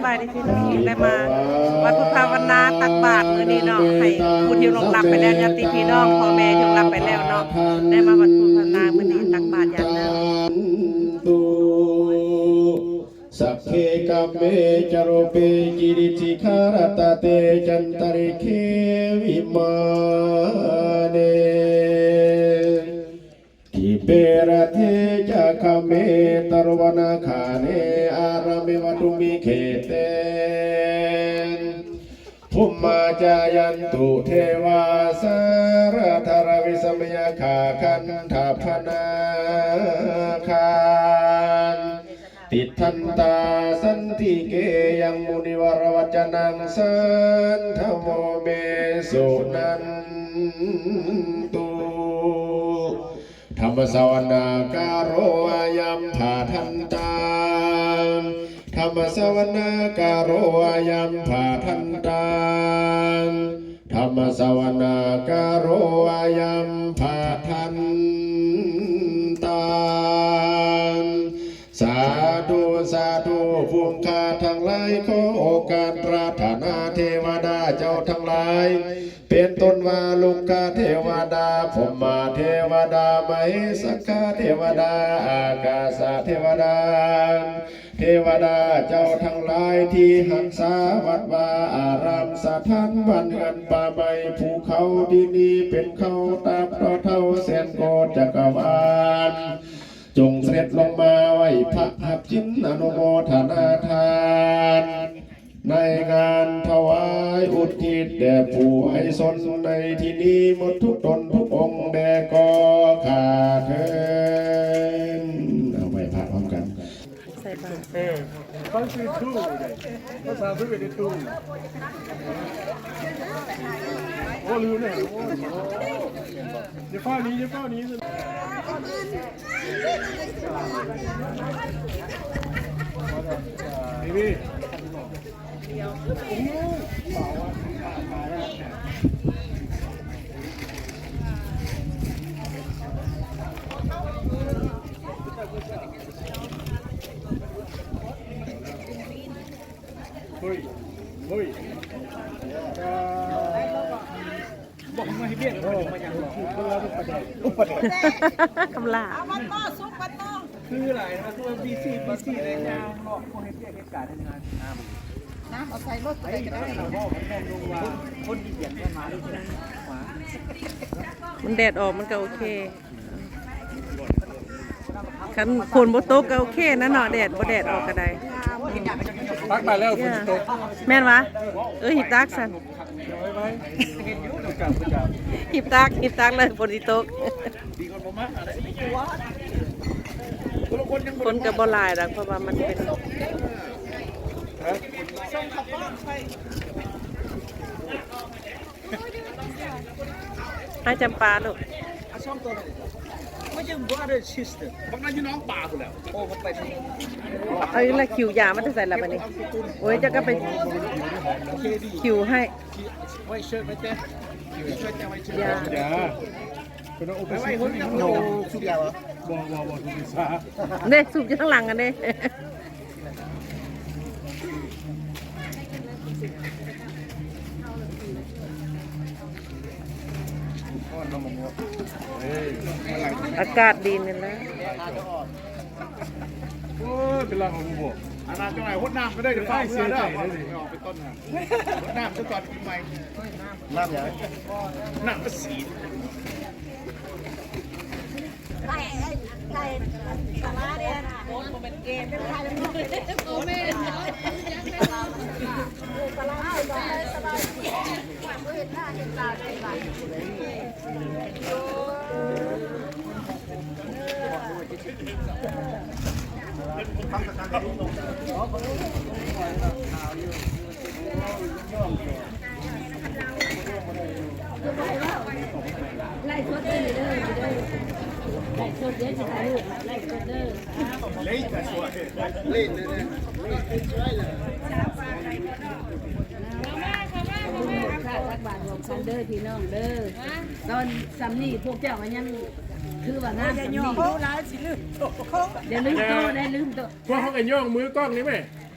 ສະບາຍດີພີ່ນ້ອງ ໄດ້ມາວັດພຸດພາວະນາຕັກບາດມື້ນີ້ເນາະ ໃຫ້ຜູ້ທີ່ລ່ວງລັບໄປແລ້ວ ຍາດຕິພີ່ນ້ອງ ພໍ່ແມ່ທີ່ລ່ວງລັບໄປແລ້ວເນາະ ໄດ້ມາວັດພຸດພາວະນາມື້ນີ້ ຕັກບາດຍາມເຊົ້າ. ສັບເພກຳເມຈະຮູເປກິລິດທິຂາຣະຕະເຕຈັນຕະລິເຂວິມາເນ ທິເປຣະເທຈະຄະເມຕະໂລວະນາຄາເນອາຣາເມວະຕຸມບິເຂເຕ ພູມມາຈາຍັນຕຸເທວາສາຣະທາຣະວິສະມະຍາຄາຄັນທະພະນາຄາ ຕິດທັນຕາສັນຕິເກ ຍັງມຸນິວະລະວັດຈະນັງ ສັນທະໂມເມສຸນັນຕຸ ທຳມະສະວະນາກາໂຣ ອາຍັມພະທັນຕັງ ທຳມະສະວະນາກາໂຣ ອາຍັມພະທັນຕັງ ທຳມະສະວະນາກາໂຣ ອາຍັມພະທັນຕັງ. ສາທຸ ສາທຸ ພວກຂ້າທັງຫຼາຍ ຂໍໂອກາດປາດຖະໜາເທວະດາເຈົ້າທັງຫຼາຍ ເປັນຕົ້ນວ່າ ລຸກຂະເທວະດາ ພົມມະເທວະດາ ມະເຫສັກຂະເທວະດາ ອາກາສະເທວະດາ ເທວະດາເຈົ້າທັງຫຼາຍ ທີ່ຮັກສາວັດວາອາຣາມ ສະຖານບ້ານເຮືອນປ່າໄມ້ພູເຂົາ ທີ່ນີ້ເປັນເຂົາຕາບຕໍ່ເທົ່າແສນໂກດຈັກກະວານ ຈົ່ງສະເດັດລົງມາໄຫວ້ພະຮັບສິນອະນຸໂມທະນາທານ ໃນງານຖວາຍອຸທິດແດ່ຜູ້ໄວຊົນໃນທີ່ນີ້ໝົດທຸກຕົນທຸກອົງແດ່ກໍຂ້າເທີນ. ເອົາໄຫວ້ພະພ້ອມກັນ. ໃສ່ບາດ ເອີ One, two, two ເດ້ ພາສາສະເວດເດ້ two. ໂອ້ ລືມແລ້ວ ໂອ້ ຢ່າຟ້າວໜີ ຢ່າຟ້າວໜີ ເບບີ. ເຮີ້ຍ ເຮີ້ຍ ບອກມາໃຫ້ວຽກ ເອີ ມາຫຍັງ ກຳລາ ເອົາມັນໝໍ້ສຸກມັນໜຶ່ງ ຄືຫຼາຍນະ ຄືວ່າບີຊີ ບີຊີ ແລະ ຍ່າງເລາະ ພວກເຮັດວຽກເຮັດການເຮັດງານ ນ້ຳ ນ້ຳເອົາໃສ່ລົດໄປກໍໄດ້ ມັນແດດອອກມັນກໍໂອເຄ. ຄັນຝົນບໍ່ຕົກກໍໂອເຄນະເນາະ ແດດ ບໍ່ແດດອອກກໍໄດ້. ຕັກໄປແລ້ວຝົນຊິຕົກ ແມ່ນຫວາ? ເອີ ຮີບຕັກຊັ້ນ ຮີບຕັກ ຮີບຕັກເລີຍ ຝົນຊິຕົກ. ຄົນກໍບໍ່ຫຼາຍດອກ ເພາະວ່າມັນເປັນ ໃຫ້ຈຳປາລູກ ມາຢືມ brother sister ບັກນັ້ນຢູ່ໜອງປາພຸ້ນແຫຼະ ໂອ້ ມັນໄປທາງ ເອົາອີກແລ້ວ ຄິວຢາມາແຕ່ໃສລະບັດນີ້? ໂອ້ຍ ເຈົ້າກໍໄປຄິວໃຫ້ ໄວ້ເຊີດໄວ້ແຕ່ ຢາ ເປັນໂອເປເຊັນ ໂອ້ ສຸດຍອດ ບໍ່ ບໍ່ ບໍ່ ສຸດຍອດ ເດ້ ສູບຢູ່ທາງຫຼັງຫັ້ນເດ້. ອາກາດດີນີ້ແຫຼະ ໂອ້ຍ ເປັນລັງຂອງບໍ່ ອັນນັ້ນຈັ່ງໃດ ຫົດນ້ຳກໍໄດ້ ຢ່າຟ້າວເມືອເດີ ເປັນຕົ້ນ ຫົດນ້ຳຊະກ່ອນ ປີໃໝ່ ນ້ຳຫຍັງ ນ້ຳພາສີ. ຄ່າຕັກບາດຮ່ວມກັນເດີພີ່ນ້ອງເດີ ຕອນສ່ຳນີ້ພວກເຈົ້າກໍຍັງຖືວ່າງາມສ່ຳນີ້ ຢ່າລືມໂຕ ຢ່າລືມໂຕ ພວກເຮົາກໍຍ່ອງມືກ້ອງນີ້ແມ.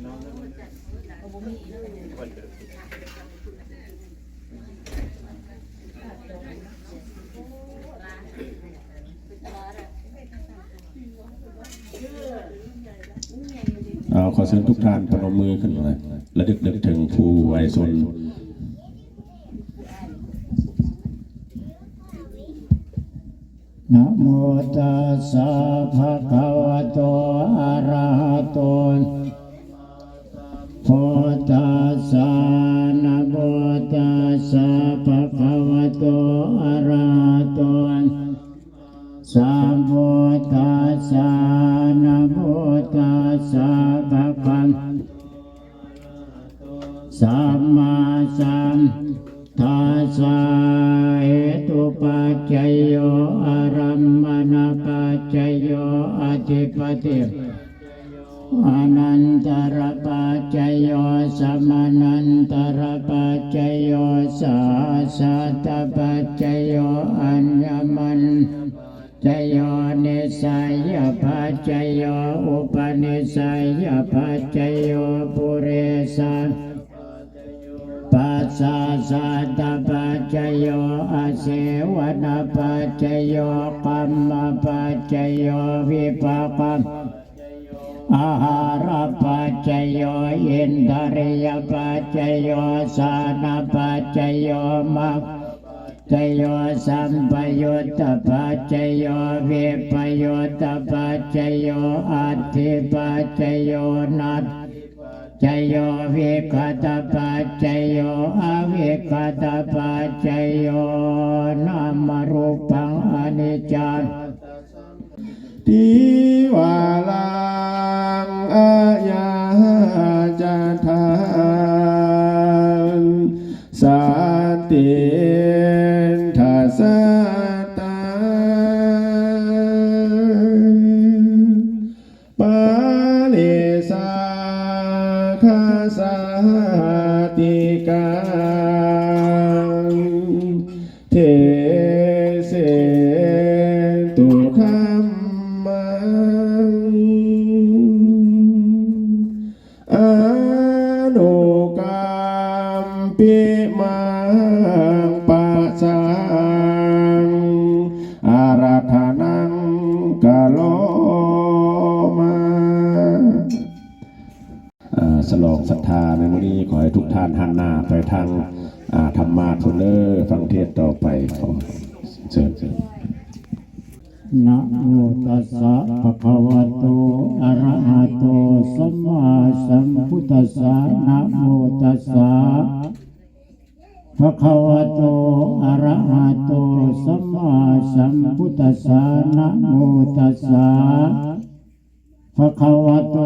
ເອົາ ຂໍເຊີນທຸກທ່ານພະນົມມືຂຶ້ນ ລະນຶກນຶກເຖິງຜູ້ວາຍຊົນ. ນະໂມຕັດສະ ພະຄະວະໂຕ ອະລະຫະໂຕ ໂມຕັດສະ ນະໂມຕັດສະ ພະຄະວະໂຕ ອະລະຫະໂຕ ສະໂມຕັດສະ ນະໂມຕັດສະ ພະຄະ ສຳມາສຳ ທັດສະ ເຫຕຸປັດໄຈໂຍ ອາລັມມະນະປັດໄຈໂຍ ອະທິປະຕິ ອະນັນຕະລະປັດໄຈໂຍ ສະມະນັນຕະລະປັດໄຈໂຍ ສະຫັດສະຕະປັດໄຈໂຍ ອັນຍະມັນ ໄຈໂຍ ນິໄສຍະປັດໄຈໂຍ ອຸປະນິໄສຍະປັດໄຈໂຍ ປຸເຣສະ ປັດສາສັດຕະປັດໄຈໂຍ ອາຊີວະນະປັດໄຈໂຍ ກຳມະປັດໄຈໂຍ ວິປາກະ ອາຫາຣະປັດໄຈໂຍ ອິນທະລິຍະປັດໄຈໂຍ ຊານະປັດໄຈໂຍ ມັກ ໄຈໂຍ ສຳປະຍຸດຕະປັດໄຈໂຍ ວິປະຍຸດຕະປັດໄຈໂຍ ອັດຖິປັດໄຈໂຍ ນັດ ໄຈໂຍ ວິຄະຕະປັດໄຈໂຍ ອະວິຄະຕະປັດໄຈໂຍ ນາມະຮູປັງອະນິດຈັງ ທິວາລັງອາຍາຈະທາ ສັນຕິນທະສະຕັງ ປະລິສາຄະສາຕິກັງ ເທເສຕຸທຳມັງ ອະນຸກຳປິມັງປະສັງ ອາຣາທະນັງກະໂລມາ. ເອີ ສະຫຼອງສັດທາໃນມື້ນີ້ ຂໍໃຫ້ທຸກທ່ານຫັນໜ້າໄປທາງ ອາ ທຳມາດພຸ້ນເດີ ຟັງເທດຕໍ່ໄປ. ຂໍເຊີນ. ນະໂມຕັດສະ ພະຄະວະໂຕ ອະລະຫະໂຕ ສຳມາສຳພຸດທັດສະ ນະໂມຕັດສະ ພະຄະວະໂຕ ອະລະຫະໂຕ ສຳມາສຳພຸດທັດສະ ນະໂມຕັດສະ ພະຄະວະໂຕ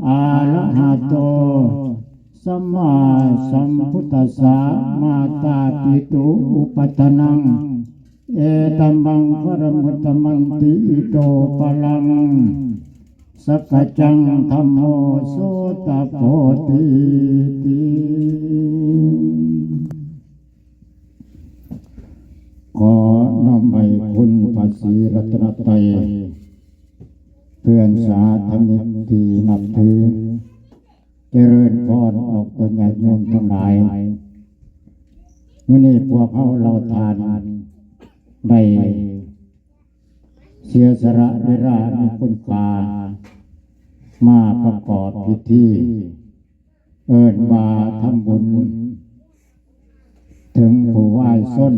ອະລະຫະໂຕ ສຳມາສຳພຸດທັດສະ ມາຕາປິຕຸ ອຸປັດຖານັງ ເອຕະມັງຄະລະມຸດຕະມັນຕິ ອິໂຕປະລັງ ສັກກະຈັງທຳໂມ ໂສຕະໂພຕິ ຕິ. ຂໍນ້ອມໃຫ້ຄຸນພະສີລັດຕະນະໄຕ ເພື່ອນສາທະມິກທີ່ນັບຖື ຈະເລີນພອນອອກຕົນຍາດໂຍມທັງຫຼາຍ. ມື້ນີ້ພວກເຮົາເຫຼົ່າທ່ານໄດ້ເສຍສະຫຼະເວລາມີຄຸນຄ່າ ມາປະກອບພິທີ ເອີ້ນວ່າທຳບຸນເຖິງຜູ້ວາຍຊົນ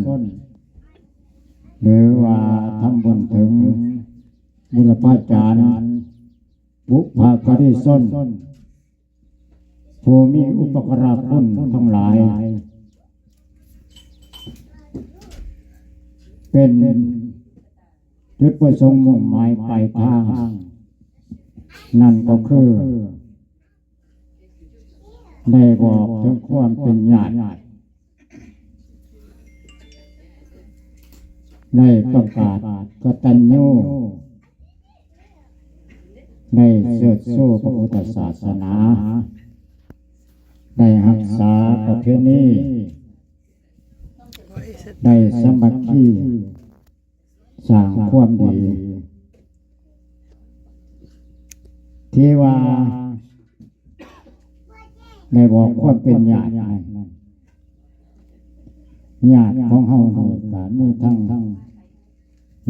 ຫຼືວ່າທຳບຸນເຖິງບຸລະພາຈານ ບຸພະກາລີຊົນ ຜູ້ມີອຸປະກາລະຄຸນທັງຫຼາຍ ເປັນຈຸດປະສົງມຸ່ງໝາຍປາຍທາງ ນັ້ນກໍຄື ໄດ້ບອກເຖິງຄວາມເປັນຍາດ ໄດ້ປະກາດກະຕັນຍູ ໄດ້ເຊີດຊູພະພຸດທະສາສະໜາ ໄດ້ຮັກສາປະເພນີ ໄດ້ສາມັກຄີ ສ້າງຄວາມດີ ທີ່ວ່າ ໄດ້ບອກຄວາມເປັນຍາດນັ້ນ. ຍາດຂອງເຮົານີ້ກໍມີທັງ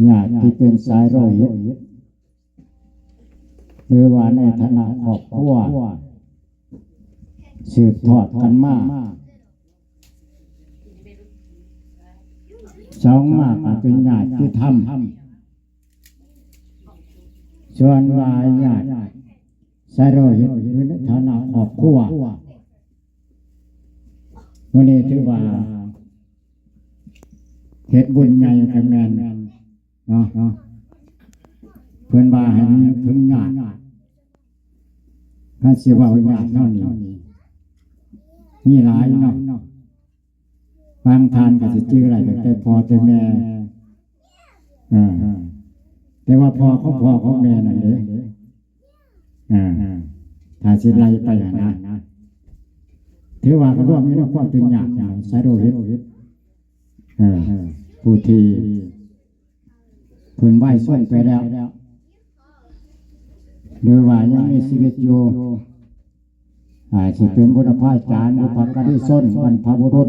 ຍາດທີ່ເປັນສາຍໂລຫິດ ຫຼືວ່າໃນຖານະຄອບຄົວສືບທອດກັນມາ, ສອງມາກໍເປັນຍາດຕິທຳ. ສ່ວນວ່າຍາດສາຍໂລຫິດ ຫຼືໃນຖານະຄອບຄົວ ມື້ນີ້ຖືວ່າເຮັດບຸນໃຫຍ່ກໍແມ່ນເນາະ, ເພິ່ນວ່າໃຫ້ນຶກເຖິງຍາດ. ຄັນຊິເວົ້າຍາດເຮົານີ້ມີຫຼາຍເນາະ, ບາງທ່ານກໍຊິຈື່ໄດ້ຕັ້ງແຕ່ພໍ່ແຕ່ແມ່, ເອີ ແຕ່ວ່າພໍ່ຂອງພໍ່ຂອງແມ່ນັ້ນເດ້, ເອີ ຖ້າຊິໄລ່ໄປຫັ້ນນະ, ຖືວ່າກໍລວມຢູ່ໃນຄວາມເປັນຍາດສາຍໂລຫິດ, ເອີ ຜູ້ທີ່ ເພິ່ນວາຍຊົນໄປແລ້ວ ຫຼືວ່າຍັງມີຊີວິດຢູ່, ອາ ຊິເປັນບຸນພາຈານ ບຸພະກາລິຊົນ ບັນພະບຸລຸດ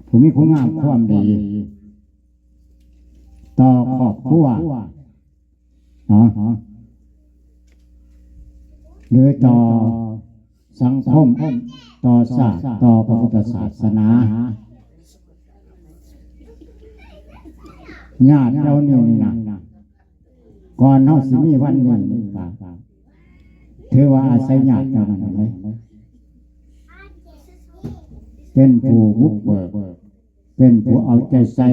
ຜູ້ມີຄຸນງາມຄວາມດີຕໍ່ຄອບຄົວເນາະ ຫຼືຕໍ່ ສັງຄົມ, ຕໍ່ຊາດ, ຕໍ່ພະພຸດທະສາສະໜາ. ຍາດເຫຼົ່ານີ້ນີ້ນະ ກ່ອນເຮົາຊິມີວັນນີ້ນີ້ກະຖືວ່າອາໄສຍາດເທົ່ານັ້ນເດ້ ເປັນຜູ້ບຸກເບີກ, ເປັນຜູ້ເອົາໃຈໃສ່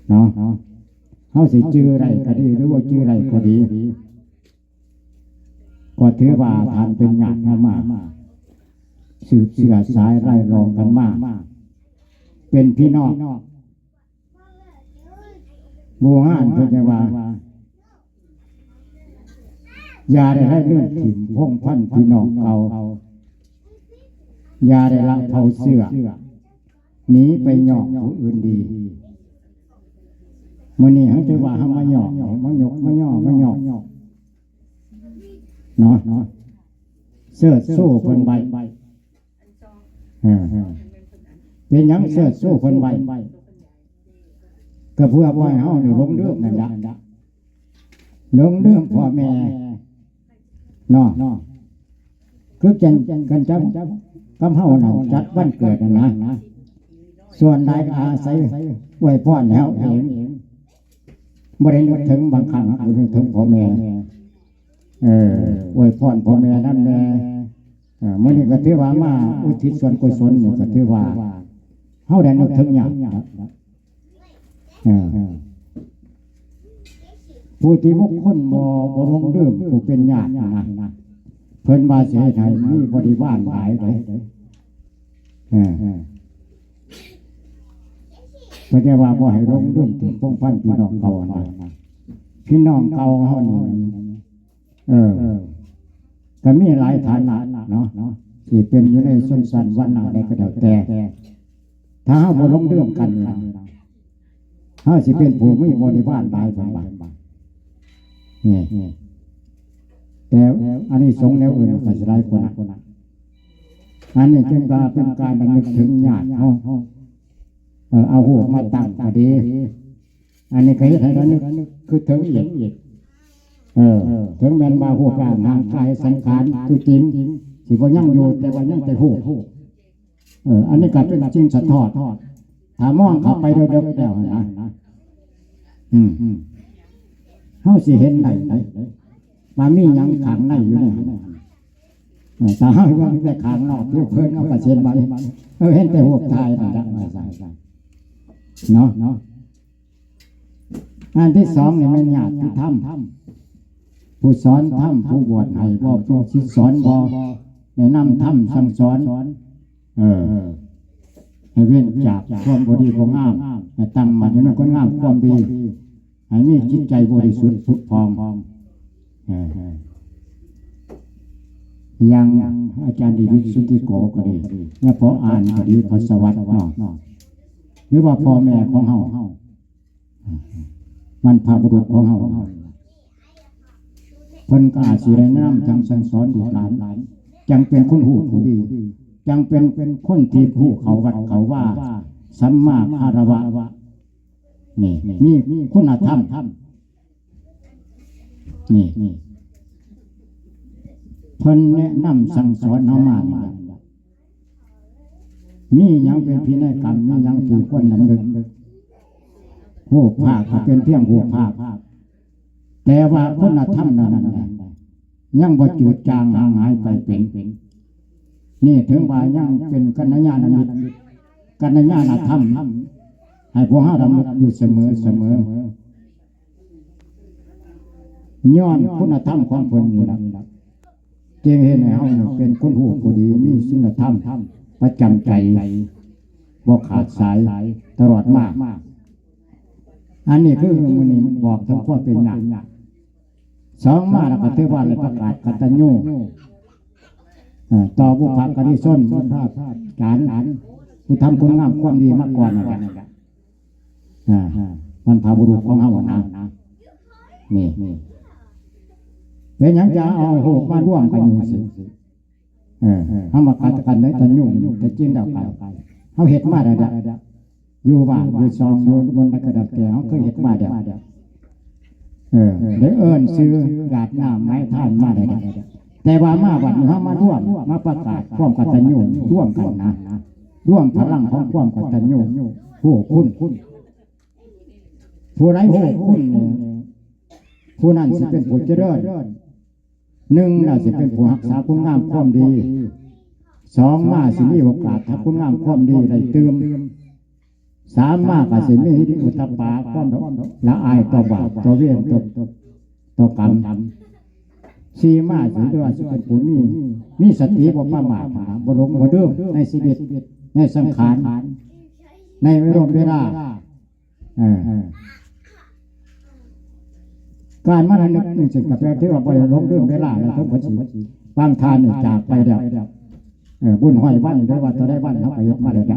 ເນາະ. ເຮົາຊິຈື່ໄດ້ກໍດີ ຫຼືບໍ່ຈື່ໄດ້ກໍດີ ກໍຖືວ່າທ່ານເປັນຍາດເຮົາມາ ສືບເຊື້ອສາຍລາຍລອງກັນມາ ເປັນພີ່ນ້ອງ. ບູຮານເພິ່ນຈະວ່າ ຢ່າໄດ້ລະເລີກຖິ້ມພົງພັນພີ່ນ້ອງເກົ່າ, ຢ່າໄດ້ລະເຜົາເຊື້ອ ໜີໄປຍ້ອງຜູ້ອື່ນດີ. ມື້ນີ້ເຮົາຖືວ່າເຮົາມາຍ້ອງ ມາຍົກ ມາຍໍ ມາຍ້ອງ ເນາະ ເຊີດຊູເພິ່ນໄວ້. ເອີ ເປັນຫຍັງເຊີດຊູເພິ່ນໄວ້? ກໍເພື່ອບໍ່ໃຫ້ເຮົານີ້ຫຼົງລືມນັ້ນລະ, ຫຼົງລືມພໍ່ແມ່ເນາະ. ຄືຈັ່ງກັນກັບ ກັບເຮົານັ້ນ ຈັດວັນເກີດຫັ້ນນະ, ສ່ວນຫຼາຍກໍອາໄສອວຍພອນໃຫ້ເຮົາເອງ, ບໍ່ໄດ້ນຶກເຖິງ, ບາງຄັ້ງກໍນຶກເຖິງພໍ່ແມ່. ເອີ ອວຍພອນພໍ່ແມ່ນຳແດ່. ເອີ ມື້ນີ້ກໍຖືວ່າມາອຸທິດສ່ວນກຸສົນນີ້ ກໍຖືວ່າເຮົາໄດ້ນຶກເຖິງຍາດ. ເອີ ຜູ້ທີ່ບຸກຄົນບໍ່ ບໍ່ຫຼົງລືມຜູ້ເປັນຍາດນະ, ເພິ່ນວ່າຊິເຮັດໃຫ້ມີບໍລິວານຫຼາຍເດ້. ເອີ ເພິ່ນຈະວ່າບໍ່ໃຫ້ຫຼົງລືມເຖິງພົງພັນພີ່ນ້ອງເກົ່ານະ, ພີ່ນ້ອງເກົ່າເຮົານີ້ ເອີ ກໍມີຫຼາຍຖານະເນາະ ທີ່ເປັນຢູ່ໃນຊົນຊັ້ນວັນນະໃດກໍແລ້ວແຕ່, ຖ້າເຮົາບໍ່ຫຼົງລືມກັນນີ້ນະ ເຮົາຊິເປັນຜູ້ມີບໍລິວານຫຼາຍເພິ່ນວ່າ. ນີ້ ແຕ່ອານິສົງແນວອື່ນກໍຊິຫຼາຍກວ່ານັ້ນ. ອັນນີ້ຈຶ່ງວ່າເປັນການລຳລຶກເຖິງຍາດເຮົາ, ເອີ ເອົາຮູບມາຕັ້ງກໍດີ. ອັນນີ້ກໍເຮັດໃຫ້ລະນຶກ ຄິດເຖິງອີກ. ເອີ ເຖິງແມ່ນວ່າຮູບຮ່າງຮ່າງກາຍສັງຂານຕົວຈິງຊິບໍ່ຍັງຢູ່ ແຕ່ວ່າຍັງແຕ່ຮູບ. ເອີ ອັນນີ້ກໍເປັນສິ່ງສະທ້ອນ ຖ້າມອງເຂົ້າໄປເລິກໆແລ້ວນະ ອືມ ເຮົາຊິເຫັນໄດ້ ໄດ້ ວ່າມີຫຍັງຂ້າງໃນຢູ່ໃນຫັ້ນ. ເອີ ຖ້າເຮົາເບິ່ງແຕ່ຂ້າງນອກ ຜິວເຜິນ ເຮົາກໍຊິເຫັນວ່າ ເອີ ເຫັນແຕ່ຮູບຖ່າຍນັ້ນລະ ວ່າຊັ້ນເນາະ. ອັນທີສອງນີ້ແມ່ນຍາດຕິທຳ, ຜູ້ສອນທຳ, ຜູ້ບວດໃຫ້ບໍ ຜູ້ສິດສອນບໍ ແນະນຳທຳສັ່ງສອນ. ເອີ ໃຫ້ເວັ້ນຈາກຄວາມບໍ່ດີບໍ່ງາມ, ໃຫ້ຕັ້ງໝັ້ນຢູ່ໃນຄຸນງາມຄວາມດີ, ໃຫ້ມີຈິດໃຈບໍລິສຸດຜຸດຜ່ອງ. ເອີ ຢ່າງອາຈານເດວິດ ສຸດທິໂກກໍດີ, ຍາພໍ່ອານກໍດີ, ພໍ່ສະຫວັດເນາະ, ຫຼືວ່າພໍ່ແມ່ຂອງເຮົາ, ບັນພະບຸລຸດຂອງເຮົາ, ເ พิ่นກໍອາດຊິໄດ້ແນະນຳ ຈັ່ງສັ່ງສອນລູກຫຼານ ຈັ່ງເປັນຄົນຮູ້ຜູ້ດີ ຈັ່ງເປັນ ເປັນຄົນທີ່ຮູ້ເຂົ້າວັດເຂົ້າວາ ສຳມາຄາລະວະ ນີ້ ມີ ມີຄຸນນະທຳ ນີ້ ນີ້ ເພິ່ນແນະນຳສັ່ງສອນເຮົາມານີ້ລະ ມີຫຍັງເປັນພິໄນກຳ ມີຫຍັງທີ່ຄວນດຳເນີນ ຮູບພາບກໍເປັນພຽງຮູບພາບ ແຕ່ວ່າຄຸນນະທຳເຫຼົ່ານັ້ນນະ ຍັງບໍ່ຈືດຈາງຫາງຫາຍໄປເປັນ. ນີ້ເຖິງວ່າຍັງເປັນກັນຍານະມິດ ກັນຍານະທຳ ໃຫ້ພວກເຮົາລຳລຶກຢູ່ສະເໝີ ສະເໝີ. ຍ້ອນຄຸນນະທຳຂອງເພິ່ນນີ້ລະ ຈຶ່ງເຮັດໃຫ້ເຮົາເປັນຄົນຮູ້ຜູ້ດີ ມີສິນລະທຳປະຈຳໃຈ ບໍ່ຂາດສາຍຕະຫຼອດມາ. ອັນນີ້ຄືມື້ນີ້ບອກເຖິງຄວາມເປັນຍາກ. ສອງມາແລ້ວກໍຖືວ່າໄດ້ປະກາດກະຕັນຍູ ເອີ ຕໍ່ບຸບພະກາລິຊົນ ບຸບພາຈານ ຜູ້ທຳຄຸນງາມຄວາມດີມາກ່ອນນັ້ນແຫຼະ. ອ່າ ບັນພະບຸລຸດຂອງເຮົານະ ນີ້ ເປັນຫຍັງຈະເອົາຮູບມາລວມກັນຈັ່ງຊີ້? ເອີ ເຮົາມາຂັດກັນໃນຕະຍຸງ ແຕ່ຈິງແລ້ວກໍເຮົາເຮັດມາໄດ້ແລ້ວ ຢູ່ບ້ານຢູ່ຊ່ອງຢູ່ບົນໃດກໍແລ້ວແຕ່ ເຮົາເຄີຍເຮັດມາແລ້ວ. ເອີ ໄດ້ເອີ້ນຊື່ຍາດນ້ຳໄມ້ທານມາໄດ້ແລ້ວ ແຕ່ວ່າມາບັດນີ້ເຮົາມາລວມ ມາປະກາດຄວາມກະຕັນຍູ ລວມກັນນະ ລວມພະລັງຂອງຄວາມກະຕັນຍູ ຮູ້ຄຸນ. ຜູ້ໃດຮູ້ຄຸນນີ້ ຜູ້ນັ້ນຊິເປັນຜູ້ຈະເລີນ. ໜຶ່ງລະຊິເປັນຜູ້ຮັກສາຄຸນງາມຄວາມດີ, ສອງມາຊິມີໂອກາດທຳຄຸນງາມຄວາມດີໄດ້ຕື່ມ, ສາມມາກໍຊິມີຫິລິໂອດຕະປະ ຄວາມລະອາຍຕໍ່ບາບ ຕໍ່ເວນ ຕໍ່ ຕໍ່ກຳ, ສີ່ມາຊິຖືວ່າຊິເປັນຜູ້ມີ ມີສະຕິ ບໍ່ປະໝາດ ບໍ່ຫຼົງບໍ່ລືມໃນຊີວິດ ໃນສັງຂານ ໃນເວລາ ເວລາ ເອີ ການມາລະນຶກຈັ່ງຊີ້ກໍແປວ່າຖືວ່າບໍ່ໄດ້ຫຼົງລືມເວລາແລ້ວ ເຖິງເພິ່ນຊິ ບາງທ່ານນີ້ຈາກໄປແລ້ວ ເອີ ບຸນຮ້ອຍວັນ ຫຼືວ່າເທົ່າໃດວັນເຮົາກໍເຮັດມາແລ້ວ ເອີ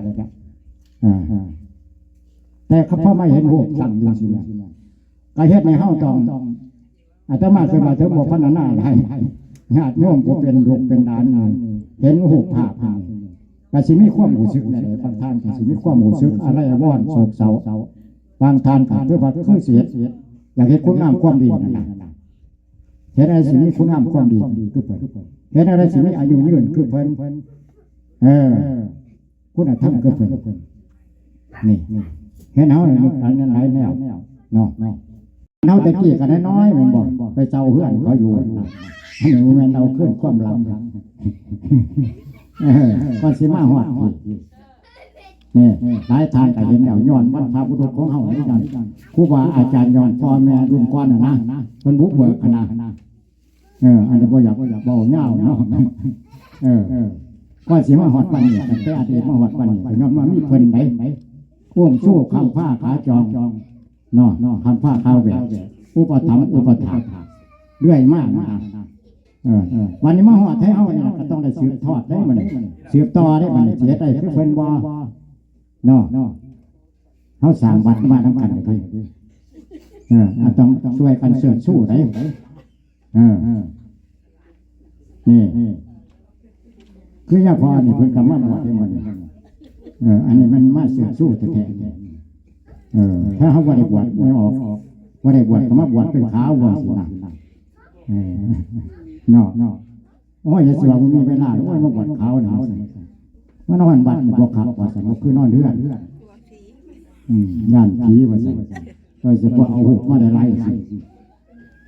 ແຕ່ເຂົາພໍມາເຫັນຮູບຕັ້ງຢູ່ຊີ້ນະ ກໍເຮັດໃຫ້ເຮົາຕ້ອງ ອາດຕະມາເກີດມາເຖິງບໍ່ພັນນາຫຼາຍ ຍາດໂຍມຜູ້ເປັນລູກເປັນຫຼານນີ້ ເຫັນຮູບພາບນີ້ ກໍຊິມີຄວາມຮູ້ສຶກແນວໃດ? ບາງທ່ານກໍຊິມີຄວາມຮູ້ສຶກອາໄລອາວອນ ໂສກເສົ້າ, ບາງທ່ານກໍຄືວ່າຄືຊິເຮັດ ຢາກເຮັດຄຸນງາມຄວາມດີນັ້ນນະ, ເຮັດໃດຊິມີຄຸນງາມຄວາມດີຄືເພິ່ນ, ເຮັດໃດຊິມີອາຍຸຍືນຄືເພິ່ນ. ເອີ ຄຸນນະທຳຄືເພິ່ນ ນີ້ ເຫັນເຮົານີ້ ມີຫຼາຍແນວເນາະ. ເຮົາແຕ່ກີ້ກໍນ້ອຍໆ ແມ່ນບໍ່? ໄປເຊົ່າເຮືອນເຂົາຢູ່ ອັນນີ້ບໍ່ແມ່ນເອົາຄືນຄວາມຫຼັງ ເອີ ກ່ອນຊິມາຮອດພີ້ ນີ້ ຫຼາຍທ່ານກໍເຫັນແລ້ວ ຍ້ອນບັນພະບຸລຸດຂອງເຮົານີ້ ຍ້ອນຄູບາອາຈານ ຍ້ອນພໍ່ແມ່ລຸ້ນກ່ອນຫັ້ນນະ ເພິ່ນບຸກເບີກຫັ້ນນະ. ເອີ ອັນນີ້ບໍ່ຢາກ ບໍ່ຢາກເວົ້າຍາວເນາະ ເອີ ກ່ອນຊິມາຮອດປານນີ້ ຕັ້ງແຕ່ອະດີດມາຮອດປານນີ້ ກໍຍ້ອນວ່າມີເພິ່ນໃດ ອົງຊູ ຄຳຟ້າ ຂາຈອງ ເນາະ ຄຳຟ້າ ຂາວແຫວກ ອຸປະຖຳ ອຸປະຖາກເລື້ອຍມານະ. ເອີ ບັດນີ້ມາຮອດໄທເຮົານີ້ ກໍຕ້ອງໄດ້ສືບທອດເດ້ບັດນີ້ ສືບຕໍ່ເດ້ບັດນີ້ ຊິເຮັດໄດ້ຄືເພິ່ນບໍ່ ເນາະ. ເຮົາສ້າງວັດມານຳກັນເດ້ ເອີ ຕ້ອງຊ່ວຍກັນເຊີດຊູເດ້. ເອີ ນີ້ ຄືຍາພໍ່ນີ້ເພິ່ນກໍມາບວດໃຫ້ໝົດນີ້ ເອີ ອັນນີ້ມັນມາເຊີດຊູແທ້ໆ ເອີ ຖ້າເຮົາບໍ່ໄດ້ບວດ ບໍ່ອອກ ບໍ່ໄດ້ບວດກໍມາບວດເປັນຂາວວ່າຊີ້ນະ ເອີ ເນາະ. ໂອ້ຍ ຢ່າຊິວ່າບໍ່ມີເວລາ ໂອ້ຍ ມາບວດຂາວນີ້ ມານອນວັດນີ້ບໍ່ຄັກວ່າຊັ້ນ ບໍ່ຄືນອນເຮືອນ ອືມ ຢ້ານຜີວ່າຊັ້ນ ໂດຍສະເພາະເອົາຮູບມາຫຼາຍໆ ຊິ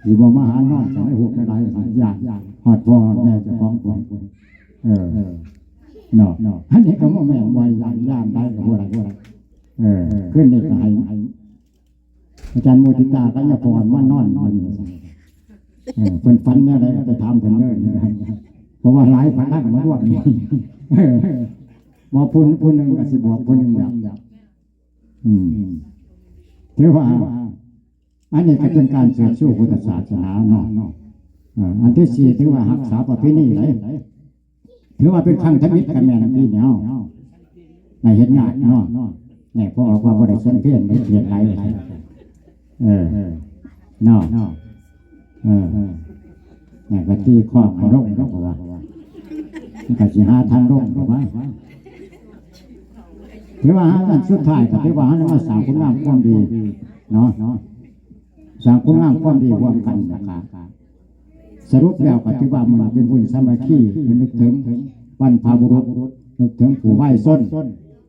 ຊິບໍ່ມາຫານອນໃສ່ຮູບຫຼາຍໆ ຢ້ານຮອດພໍ່ຮອດແມ່ເຈົ້າຂອງເພິ່ນ ເອີ ເນາະ. ອັນນີ້ກໍບໍ່ແມ່ນວ່າຢ້ານ ຢ້ານໄດ້ກໍບໍ່ໄດ້ ບໍ່ໄດ້ ເອີ ຄືນນີ້ກໍໃຫ້ ອາຈານໂມຕິຕາກັນຍາພອນມານອນຢູ່ນີ້ ເອີ ເພິ່ນຝັນແນວໃດກໍໄປຖາມເພິ່ນເດີ ເພາະວ່າຫຼາຍພະລັງມາລວມນີ້ ເອີ ບໍ່ ຜູ້ ຜູ້ໜຶ່ງກໍຊິບອກຜູ້ໜຶ່ງແລ້ວ ອືມ ຖືວ່າ ອັນນີ້ກໍເປັນການເຊີດຊູພຸດທະສາສະໜາເນາະ ເອີ ອັນທີສີ່ ຖືວ່າຮັກສາປະເພນີໄດ້ ຖືວ່າເປັນຄັ້ງທຳອິດກໍແມ່ນປີນີ້ເຮົາໄດ້ເຮັດງານເນາະ ແນ່ ເພາະວ່າບໍ່ໄດ້ສັນເພນໄດ້ເຂດຫຼາຍ ເອີ ເນາະ ເອີ ເອີ ເອີ ນີ້ກໍຕີຄ້ອງໃຫ້ລົງເນາະ ເພາະວ່າມັນກໍຊິຫາທາງລົງດອກວ່າ ຖືວ່າອັນສຸດທ້າຍກໍຖືວ່າເຮົາໄດ້ມາສ້າງຄຸນງາມຄວາມດີເນາະ ສ້າງຄຸນງາມຄວາມດີຮ່ວມກັນ ແລ້ວກໍສະຫຼຸບແລ້ວກໍຖືວ່າມື້ນີ້ເປັນບຸນສາມັກຄີ ລະນຶກເຖິງບັນພະບຸລຸດ ນຶກເຖິງຜູ້ວາຍຊົນ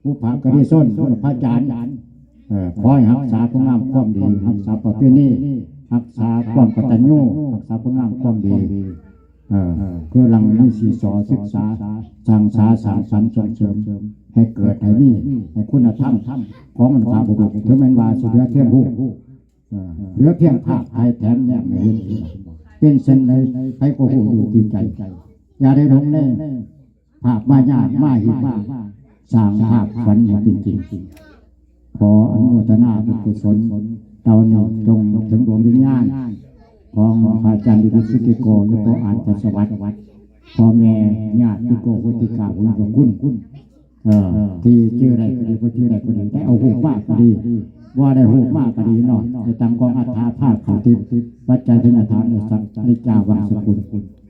ບຸບພະກະລິຊົນ ບຸບພະຈານ ເອີ ຂໍໃຫ້ຮັກສາຄຸນງາມຄວາມດີ ຮັກສາປະເພນີ ຮັກສາຄວາມກະຕັນຍູ ຮັກສາຄຸນງາມຄວາມດີ ເອີ ຄືຫຼັງມີສີສໍສຶກສາ ສ້າງສາ ສ້າງສັນ ສົ່ງເສີມ ໃຫ້ເກີດ ໃຫ້ມີ ໃຫ້ຄຸນນະທຳຂອງບັນພະບຸລຸດ ເຖິງແມ່ນວ່າຊິເຫຼືອພຽງຮູບ ເອີ ເຫຼືອພຽງພາບ ໃຫ້ແຖມແນມໃຫ້ເຫັນ ເປັນເຊັ່ນໃດໃຜກໍຮູ້ຢູ່ທີ່ໃຈ ຢ່າໄດ້ຫຼົງໃນ ພາບມາຍາມາຫິມາ ສ້າງພາບຝັນໃຫ້ເປັນຈິງ. ຂໍອະນຸໂມທະນາບຸນກຸສົນເຫຼົ່ານີ້ ຈົ່ງເຖິງດວງວິນຍານຂອງພະອາຈານ ດີວິດ ສຸກິໂກ ຢູ່ ໂພອາດ ປະສະຫວັດ ພໍ່ແມ່ຍາດຕິໂກໂຫຕິກາ ຜູ້ມີພະຄຸນ ເອີ ທີ່ຈື່ໄດ້ກໍດີ ບໍ່ຈື່ໄດ້ກໍດີ ໄດ້ເອົາຮູບມາກໍດີ ບໍ່ໄດ້ຮູບມາກໍດີເນາະ ໃຫ້ຕັ້ງກອງອັດຖາພາບ ເຂົ້າຕິດປັດໄຈທະຍາທານ ໃນສັກ ໃນຈາວັງສະກຸນ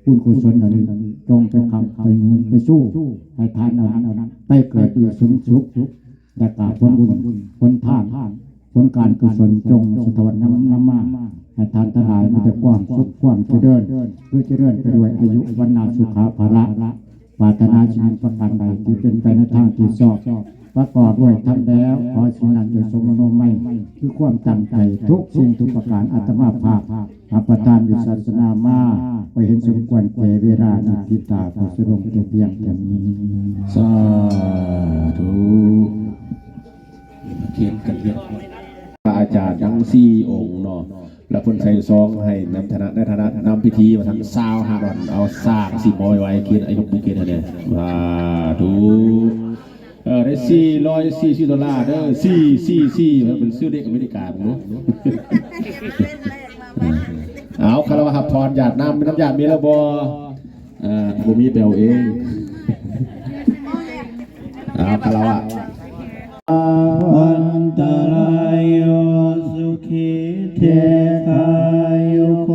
ບຸນກຸສົນເຫຼົ່ານີ້ ຈົ່ງໄປຄ້ຳໄປໜູນໄປຊູ ໃຫ້ທານເຫຼົ່ານັ້ນໄປເກີດຢູ່ສູງສຸກ ແລະກະຜົນບຸນຜົນທານ ຜົນການກຸສົນ ຈົ່ງສະທ້ອນນຳ ນຳມາໃຫ້ທ່ານທັງຫຼາຍ ມີແຕ່ຄວາມສຸກຄວາມຈະເລີນ ຄືຈະເລີນໄປດ້ວຍອາຍຸ ວັນນະ ສຸຂະ ພະລະ ປາດຖະໜາສິ່ງປະການໃດທີ່ເປັນໄປໃນທາງທີ່ຊອບ ປະກອບດ້ວຍທຳແລ້ວ ຂໍສິ່ງນັ້ນຈົ່ງສົມມະໂນໄມ ຄືຄວາມຕັ້ງໃຈ ທຸກສິ່ງທຸກປະການ ອາດຕະມາພາບຮັບປະທານວິສາສະນາມາ ກໍເຫັນສົມຄວນແກ່ເວລາ ນິທິຕາ ຂໍສະຫຼຸບແຕ່ພຽງເທົ່ານີ້ ສາທຸ. ເຫັນກັນເຮັດ ພະອາຈານທັງສີ່ອົງເນາະ ແລະເພິ່ນໃສ່ຊອງໃຫ້ນຳຖານະ ໃນຖານະນຳພິທີວ່າຊັ້ນ ຊາວຫ້າດອນ ເອົາສາກສີບອຍໄວ້ ຂຽນອາຍຸບຸກເກນຫັ້ນແຫຼະ ສາທຸ. ເອີ ໄດ້ສີ່ຮ້ອຍສີ່ສິບໂດລາເດີ ສີ່ສີ່ສີ່ ເປັນຊື່ເດັກອາເມລິກາເນາະ. ເອົາ ຄາລະວະຮັບພອນ ຢາດນ້ຳ ມີນ້ຳຢາດມີແລ້ວບໍ່? ເອີ ບໍ່ມີ ໄປເອົາເອງ. ເອົາ ຄາລະວະ. ອັນຕະລາໂຍ ສຸຂີ ດີຄາຍຸໂກ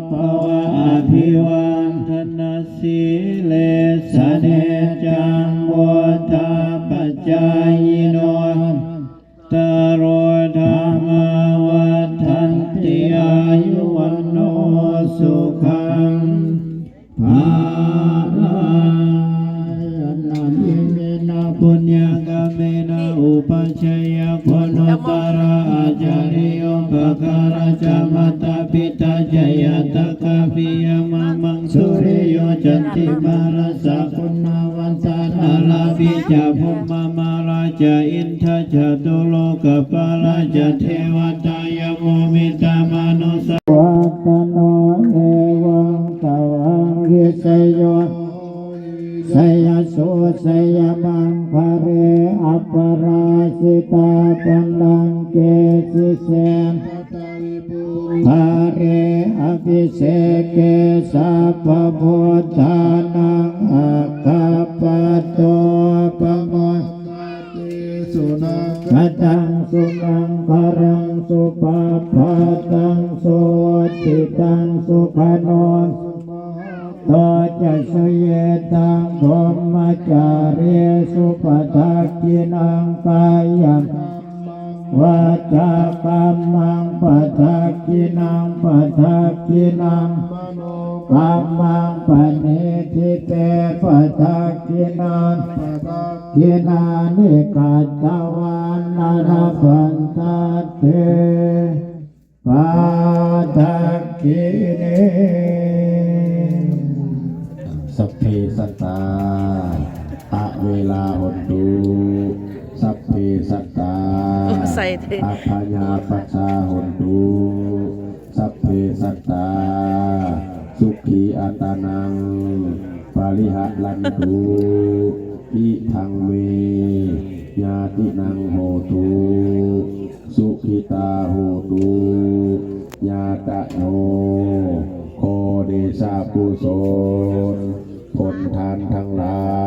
ພະວະ ອະພິວາທະນະ ສິລິສະເນຈັງ ວຸດທະປະຈາຍິໂນ ຈັດຕາໂລ ທຳມາ ວັດທັນຕິ ອາຍຸ ວັນໂນ ສຸຂັງ ພະລັງ. ຍະນາ ອີເມນະ ປຸນຍະກຳເມນະ ອຸປະໄຊຍະ ຄຸນາກາລະ ອາຈາລິໂຍ ປະກາລະ ຈະ ມາຕາ ປິຕາ ຈະ ຍາດຕະ ກາ ປິຍະ ມະ ມັງ ສຸລິໂຍ ຈັນຕິມາ ລາ ສະ ກຸນາ ວັນຕາ ນາລາ ບິ ຈະ ພົມມະ ມາລາ ຈະ ອິນທະ ຈະ ຕຸໂລກະປາລາ ຈະ ເທວະຕາ ຍະ ໂມ ມິຕາ ມະນຸດສາ ວັດຕະໂນ ເອວັງ ຕະວັງ ວິສະໂຍ ໄຊຍະໂສ ໄຊຍະມັງຄະເລ ອັບປະລາຊິຕາ ບັນລັງເກ ສິເສນ ຄະເລ ອະພິເສເກ ສັບພະພຸດທານັງ ອາກາປະໂຕ ປະໂມ ຄະຕັງ ສຸມັງຄະລັງ ສຸປະພາຕັງ ສຸຫວັດທິຕັງ ສຸຂະໂນ ໂຕ ຈະ ສຸຍິຕັງ ພົມມະຈາຣີ ສຸ ປະທັກກິນັງ ກາຍະ ວາຈາກຳມັງ ປະທັກກິນັງ ປະທັກກິນັງ ມະໂນກຳມັງ ປະນິທິເຕ ປະທັກກິນາ ປະທັກກິນານິ ກັດຕະວານາ ລະພັນຕາເຕ ປະທັກກິເນ ສັບເພສັດຕາ ອະເວລາ ໂຫນຕຸ ສັບເພສັດຕາ ໂອ້ ໃສ່ເດ້ ອັບພະຍາປັດຊາ ໂຫນຕຸ ສັບເພສັດຕາ ສຸຂີອັດຕານັງ ປະລິຫະລັນຕຸ ອິທັງເມ ຍາຕິນັງ ໂຫຕຸ ສຸຂິຕາ ໂຫຕຸ ຍາຕະໂນ ຂໍເດຊະກຸສົນ ຜົນທານທັງຫຼາ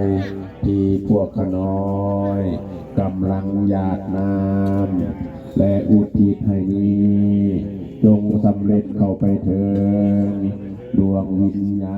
ຍ ທີ່ພວກຂ້ານ້ອຍກຳລັງຢາດນ້ຳ ແລະ ອຸທິດໃຫ້ນີ້ ຈົ່ງສຳເລັດເຂົ້າໄປເຖິງ ດວງວິນຍາ